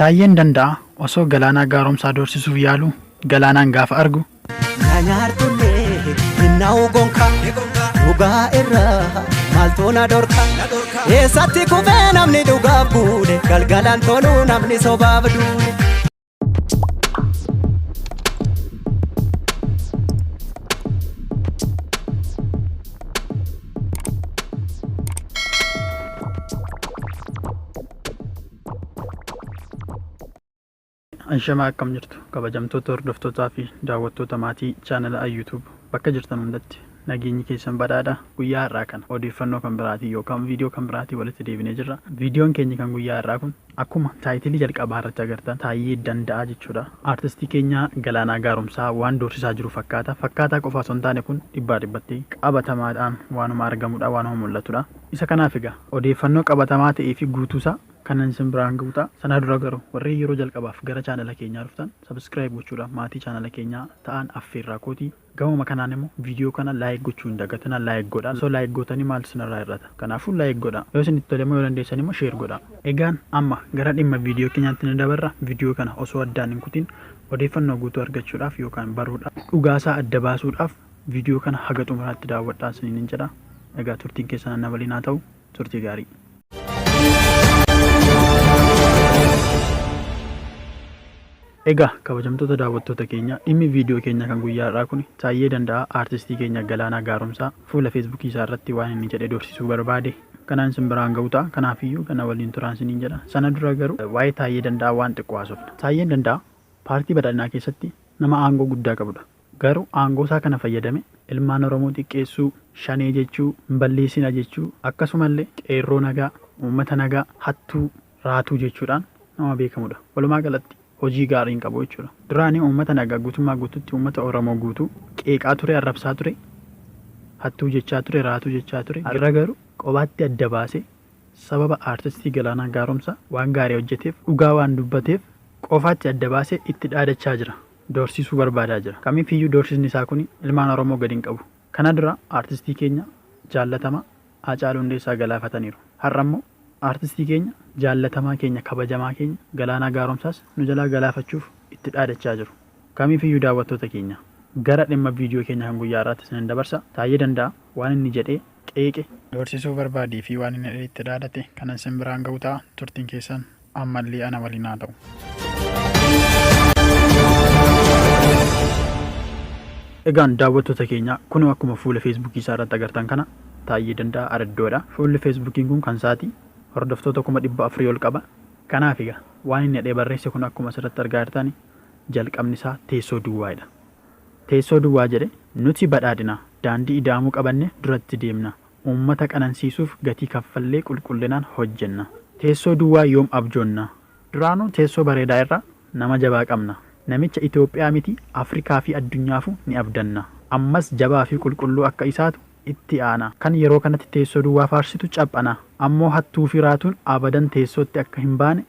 Taayyeen Danda'aa osoo Galaanaa Gaaromsaa doorsisuuf yaaluu Galaanaan gaafa argu. Na nyaartullee hin na'u gonka dhugaa irraa maaltu na dhorka eessatti kufee namni dhugaaf guule galgalaan toluu namni sobaaf duule. Ashamaa, akkam jirtu kabajamtoota hordoftootaa fi daawwattoota maatii chaanala YouTube? Bakka jirtan hundatti nageenyi keessan badhaadha. Guyyaa har'aa kana odeeffannoo kan biraatii yookaan viidiyoo kan biraatii walitti deebinee jirra. Viidiyoon keenya kan guyyaa har'aa kun akkuma taayitilii jalqabaa irratti agartan Taayyee Danda'aa jechuudha. Aartistii keenya Galaanaa Gaaromsaa waan doorsisaa jiru fakkaata. Fakkaataa qofa osoo hin taane, kun dhibbaa dhibbatti qabatamaadhaan waanuma argamudha, waanuma mul'atudha. Isa kanaaf egaa odeeffannoo qabatamaa ta'ee fi guutuusaa kanan isin biraan ga'u ta'a. Sana dura garuu warreen yeroo jalqabaaf gara chaanala keenyaa dhuftan subscribe gochuudhaan maatii chaanala keenyaa ta'an affeerraa kootii. Gamuma kanaan immoo viidiyoo kana like gochuu hin dagatinaa, like godhaa. Osoo like gootanii maaltu isinirraa hir'ata? Kanaafuu like godhaa. Yoo isinitti tole immoo, yoo dandeessan immoo share godhaa. Egaan amma gara dhimma viidiyoo keenyaatti ni dabarra. Viidiyoo kana osoo addaan hin kutin odeeffannoo guutuu argachuudhaaf yookaan baruudhaaf, dhugaasaa adda baasuudhaaf viidiyoo kana haga xumuraatti daawwadhaa isiniin hin jedha. Egaa turtiin keessan ana waliin haa ta'u. Turtii gaarii. Egaa kabajamtoota daawwattoota keenya, dhimmi viidiyoo keenya kan guyyaa har'aa kun Taayyee Danda'aa aartistii keenya Galaanaa Gaaromsaa fuula Feesbuukii isaa irratti waan inni jedhee doorsisuu barbaade kanaan isin biraan ga'u ta'a. Kanaafiyyuu kana waliin turaan isiniin jedha. Sana dura garuu waa'ee Taayyee Danda'aa waan xiqqoo haasofna. Taayyeen Danda'aa paartii badhaadhinaa keessatti nama aangoo guddaa qabudha. Garuu aangoo isaa kana fayyadame ilmaan Oromoo xiqqeessuu, shanee jechuu, hin balleessina jechuu, akkasumallee qeerroo nagaa, uummata nagaa hattuu, raatuu jechuudhaan nama beekamudha. Walumaa galatti hojii gaarii hin qabu jechuudha. Duraanii uummata nagaa guutummaa guututti, uummata Oromoo guutuu qeeqaa ture, arrabsaa ture, hattuu jechaa ture, raatuu jechaa ture. Har'a garuu qobaatti adda baasee sababa aartistii Galaanaa Gaaromsaa waan gaarii hojjeteef, dhugaa waan dubbateef qofaatti adda baasee itti dhaadachaa jira. Doorsisuu barbaadaa jira. Kamiifiyyuu doorsisni isaa kun ilmaan Oromoo gadi hin qabu. Kana dura aartistii keenya jaallatamaa Haacaaluu Hundeessaa galaafataniiru. Har'a immoo aartistii keenya jaallatamaa keenya, kabajamaa keenya Galaanaa Gaaromsaas nu jalaa galaafachuuf itti dhaadachaa jiru. Kamiifiyyuu daawwattoota keenya, gara dhimma viidiyoo keenya kan guyyaa har'aatti isinin dabarsa. Taayyee Danda'aa waan inni jedhee qeeqe, doorsisuu barbaadee fi waan inni itti dhaadate kanan isin biraan ga'u ta'a. Turtiin keessan ammallee ana waliin haa ta'u. Egaan daawwattoota keenya, kunoo akkuma fuula Feesbuukii isaa irratti agartan kana Taayyee Danda'aa Araddoodha. Fuulli Feesbuukiin kun kan isaati. Hordoftoota 400,000 ol qaba. Kanaaf egaa waan inni jedhee barreesse kun akkuma asirratti argaa jirtan jalqabni isaa teessoo duwwaadha. Teessoo duwwaa jedhe. Nuti badhaadhina daandii ida'amuu qabanne duratti deemna. Uummata qanansiisuuf gatii kaffallee qulqullinaan hojjenna. Teessoo duwwaa yoom abjoonna? Duraanuu teessoo bareedaa irra nama jabaa qabna. Namicha Itoophiyaa miti Afrikaa fi addunyaafuu ni abdanna. Ammas jabaa fi qulqulluu akka isaatu itti aana. Kan yeroo kanatti teessoo duwwaa faarsitu caphana. Ammoo hattuu fi raatuun abadan teessootti akka hin baane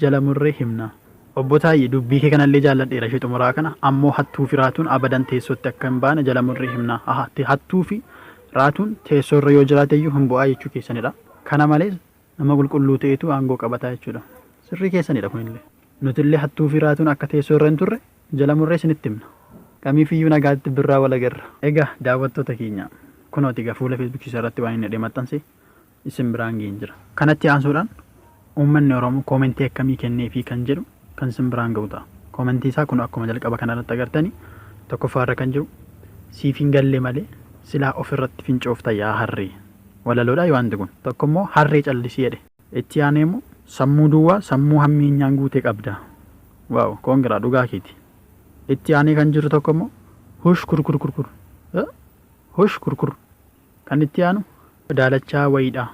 jala murree himna. Obbo Taayyee, dubbii kee kanallee jaalladheera, ishee xumuraa kana. Ammoo hattuu fi raatuun abadan teessootti akka hin baane jala murree himna. Aha, hattuu fi raatuun teessoo irra yoo jiraate iyyuu hin bu'aa jechuu keessanidha. Kana malees nama qulqulluu ta'etu aangoo qabataa jechuudha. Sirrii keessanidha kunillee. Nutillee hattuu fi raatuun akka teessoo irra hin turre jala murree isinitti himna. Kamiifiyyuu nagaatti, birraa wal agarra. Egaa daawwattoota keenya, kunooti egaa fuula Feesbuukii isaa irratti waan inni jedhee maxxanse isin biraan ga'een jira. Kanatti aansuudhaan uummanni Oromoo koomentii akkamii kenneefii kan jedhu kan isin biraan ga'u ta'a. Koomentii isaa kun akkuma jalqaba kanarratti agartanii tokkoffaa irra kan jiru "Siif hin galle malee silaa ofirratti fincoofta yaa harree." Walaloodha wanti kun. Tokko immoo "Harree callisii" jedhe. Itti aanee immoo "Sammuu duwwaa, sammuu hammeenyaan guute qabda. Wow, congra, dhugaa keeti." Itti aanee kan jiru tokko immoo "Hush kurkurkurkur. Hush kurkur." Kan itti aanu "Daalachaa wayiidha.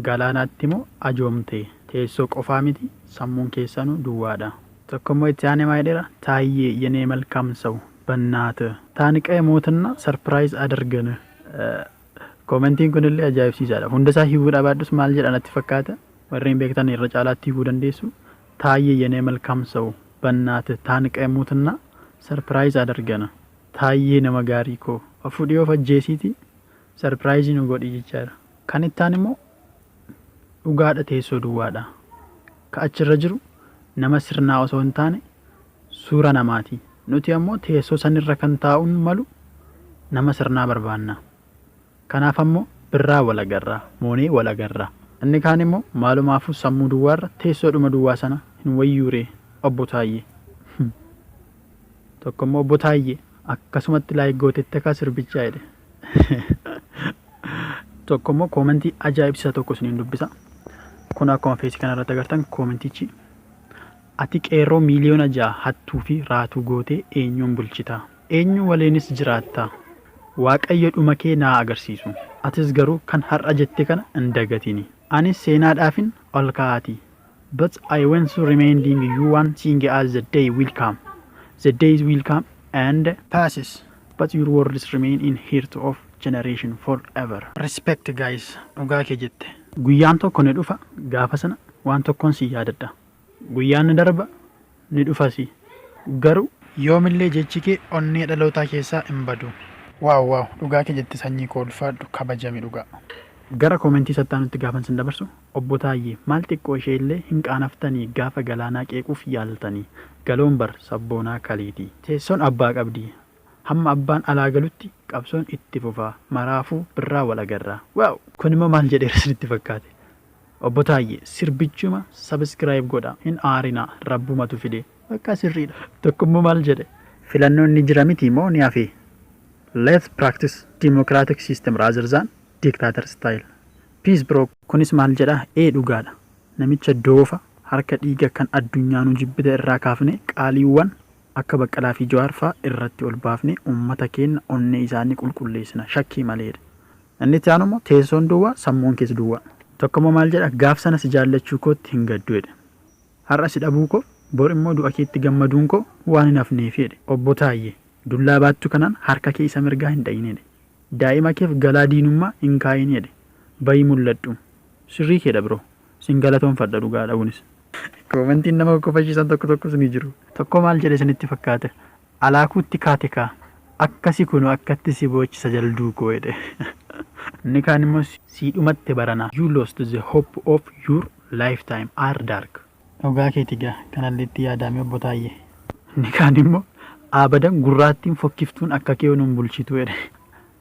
Galaanaatti moo ajoomte? Teessoo qofaa miti, sammuun keessanuu duwwaadha." Tokko immoo itti aanee maal jedheera? "ታዬ የኔ መልካም ሰው በናትህ ታንቀህ ሞትና surprise አድርገን." Koomentiin kunillee ajaa'ibsiisaadha. Hundasaa hiikuu dhabaadhus maal jedha natti fakkaata. Warreen beektan irra caalaatti hiikuu dandeessu. ታዬ የኔ መልካም ሰው በናትህ ታንቀህ ሙትና surprise አድርገን. Taayyee nama gaarii koo, of fuudhii of ajjeesiiti surprise nu godhi jechaadha. Kan itti aanu immoo "Dhugaadha, teessoo duwwaadha. Ka achirra jiru Nama sirnaa osoo hin taane suura namaati. Nuti ammoo teessoo sanirra kan taa'uun malu nama sirnaa barbaanna. Kanaaf ammoo birraa wal agarraa, moonee wal agarraa. Inni kaan immoo maalumaafuu sammuu duwwaarra teessoodhuma duwwaa sana hin wayyuuree obbo Taayyee. Tokko immoo obbo Taayyee akkasumatti like gootetti akka sirbichaa jedhe. Tokko immoo koomentii ajaa'ibsiisaa tokko isiniin dubbisa. Kun akkuma feesii kanarratti agartan koomentichi ati qeerroo 6 miiliyoona hattuu fi raatuu gootee eenyuun bulchitaa? Eenyu waliinis jiraattaa? Waaqayyo dhuma kee naa agarsiisu. Atis garuu kan har'a jette kana hin dagatini. Anis seenaadhaafin ol kaa'atii. But I want to reminding you one thing as the day will come. The days will come and passes. But your words remain in heart of generation forever. Respect, guys. Dhugaa kee jette. Guyyaan tokko ni dhufa, gaafa sana waan tokkoon si yaadadha. Guyyaan ni darba, ni dhufasi. Garuu yoomillee jechi kee onnee dhalootaa keessaa hin badu. Wow wow, dhugaa kee jette sanyii koo, ulfaadhu, kabajami dhugaa. Gara koomentii sattaanutti gaafan sin dabarsu, obbo Taayyee maal xiqqoo ishee illee hin qaanaftanii gaafa galaanaa qeequuf yaaltanii? Galoon bar sabboonaa kaleeti. Teessoon abbaa qabdi. Hamma abbaan alaa galutti qabsoon itti fufaa. Maraafuu birraa wal agarraa. Wow! Kun immoo maal jedheera isinitti fakkaate? Obbo Taayyee sirbichuma subscribe godha, hin aarinaa, rabbumatu fide. Bakka sirriidha. Tokkommoo maal jedhe? Filannoon ni jira miti moo ni hafe? Let's practice democratic system rather than dictator style. Peace, bro. Kunis maal jedha? Ee, dhugaadha. Namicha doofa harka dhiiga kan addunyaanuu jibbite irraa kaafne qaaliiwwan akka Baqqalaa fi Jawaar fa'aa irratti ol baafne uummata keenya onnee isaanii qulqulleessina shakkii maleedha. Inni itti aanu immoo teessoon duwwaa, sammuun kees duwwaa. Tokkommoo maal jedha? Gaaf sana si jaallachuu kootti hin gaddu jedhe. Har'a si dhabuu koo, bor immoo du'a keetti gammaduun koo waan hin hafneef jedhe. Obbo Taayyee dullaa baattu kanaan harka kee isa mirgaa hin dhayin jedhe. Daa'ima keef galaa diinummaa hin kaayin jedhe. Bayii mul'adhu. Sirrii keedha, bro. Sin galatoonfadha dhugaa dhabuunis. Koomentiin nama kofashiisan tokko tokkos ni jiru. Tokko maal jedhe isinitti fakkaate? Alaakuutti kaate kaa. Akkasi kunu akkatti si boochisa jalduu koo jedhe. Inni kaan immoo siidhumatti baranaa. You lost the hope of your lifetime are dark. Dhugaa keeti gaa, kanallee itti yaadame obbo Taayyee. Inni kaan immoo abadan gurraattiin fokkiftuun akka kee nuun bulchitu jedhe.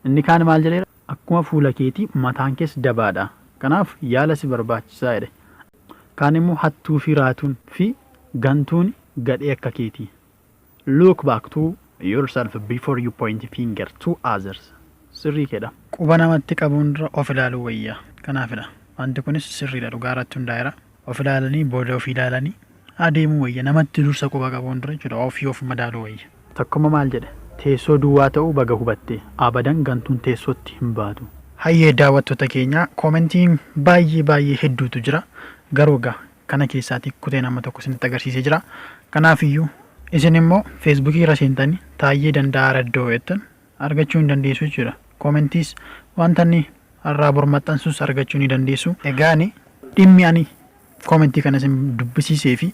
Inni kaan maal jedheera? Akkuma fuula keetii mataan kees dabaadha. Kanaaf yaala si barbaachisaa jedhe. Kaan immoo hattuu fi raatuun fi gantuun gadhee akka keetii. Look back to yourself before you point finger to others. Sirrii keedha. Quba namatti qabuun dura of ilaaluu wayya. Kanaafidha. Wanti kunis sirriidha, dhugaa irratti hundaa'eera. Of ilaalanii booda of ilaalanii adeemuu wayya. Namatti dursa quba qabuun dura jechuudha. Ofii of madaaluu wayya. Tokkommoo maal jedhe? Teessoo duwwaa ta'uu baga hubatte. Abadan gantuun teessootti hin baatu. Hayyee daawwattoota keenya, koomentiin baay'ee baay'ee hedduutu jira. Garuu egaa kana keessaatii kutee nama tokko isinitti agarsiisee jira. Kanaafiyyuu isin immoo feesbuukii irra seentanii Taayyee Danda'aa Raddoo jettan argachuu hin dandeessu jechuudha. Koomentiis wanta inni har'aa bor maxxansus argachuu ni dandeessu. Egaani dhimmi ani koomentii kana isin dubbisiisee fi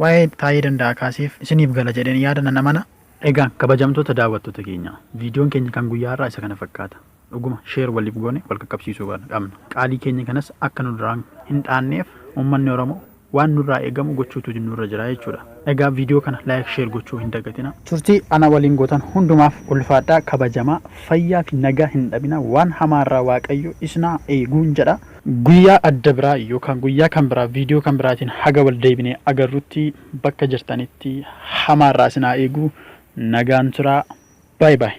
waa'ee Taayyee Danda'aa kaaseef isiniif gala jedheen yaada nan amana. Egaa kabajamtoota daawwattoota keenya, viidiyoon keenya kan guyyaa har'aa isa kana fakkaata. Dhuguma share waliif goone wal qaqqabsiisuu qabna. Qaalii keenya kanas akka nu duraan hin dhaanneef uummanni Oromoo waan nurraa eegamu gochuutu nurra jira jechuudha. Egaa viidiyoo kana like, share gochuu hin dagatina. Turtii ana waliin gootan hundumaaf ulfaadhaa, kabajamaa, fayyaa fi nagaa hin dhabina, waan hamaarraa Waaqayyo isinaa eeguun jedha. Guyyaa adda biraa yookaan guyyaa kan biraa viidiyoo kan biraatiin haga wal deebinee agarrutti bakka jirtanitti hamaarraa isinaa eeguu, nagaan turaa. Bye bye.